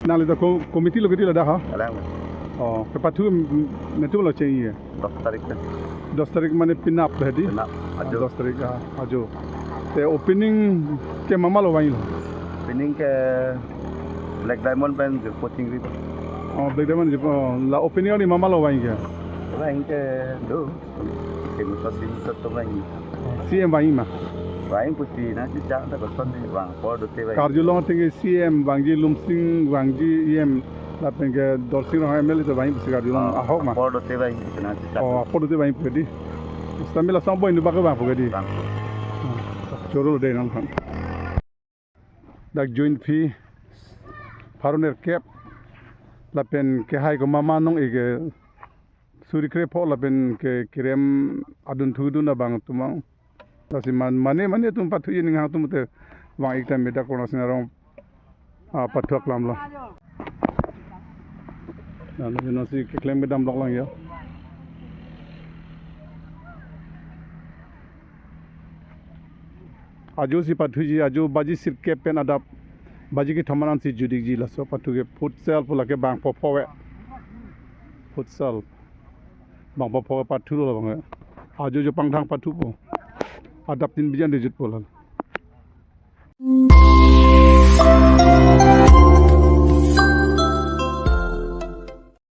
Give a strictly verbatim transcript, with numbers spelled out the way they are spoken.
Nangli ta ko-, committee lo kedi ladak ha? Kalang. Oh, kepathu m-, metu lo cheng ye. Dos tarik ta. Dos tarik mane penap dah di? Penap, ajo. Dos tarik, ah, ajo. Te opening ke mama lo vanglo? Opening ke Black Diamond pen je coaching ri. Oh, Black Diamond je, oh, la opening ni mama lo vang ke? Vang ke do. Simi so simi so to vang. C M vang ma? Vang pusi nangchechak ta koson ni vang apor dote vang. Karjulong ateng ke C M vangji, Lumsing vangji, E M lapen ke Dorsing Ronghang M L A to vang pusi karjulong, ah, ahok ma? Apor dote vang pusi nangchechak. Oh, apor dote vang pu di. Stamila song boy nu bak vang pu di. Vang. Choro de nang khan. Dak join fee pharo nerkep lapen kehai ko mama nong-e ke suri krepho lapen ke kerem adun thudun abang atum vang. Lasi man-, mane mane atum pathu ye ning hang atum te vang ik time dak Karnasing Arong, ah, pathu aklam lo. Nang ino si keklem kedam lok lang yo. Ajo si pathuji, ajo baji sirkep pen adap baji kethom an si judikji, laso pathu ke futsal pu lake bang pho pho ve. Futsal. Bang pho pho ve pathu lo bang. Ajo jo pangthang pathu po. Adap tin bijan de jutpo la.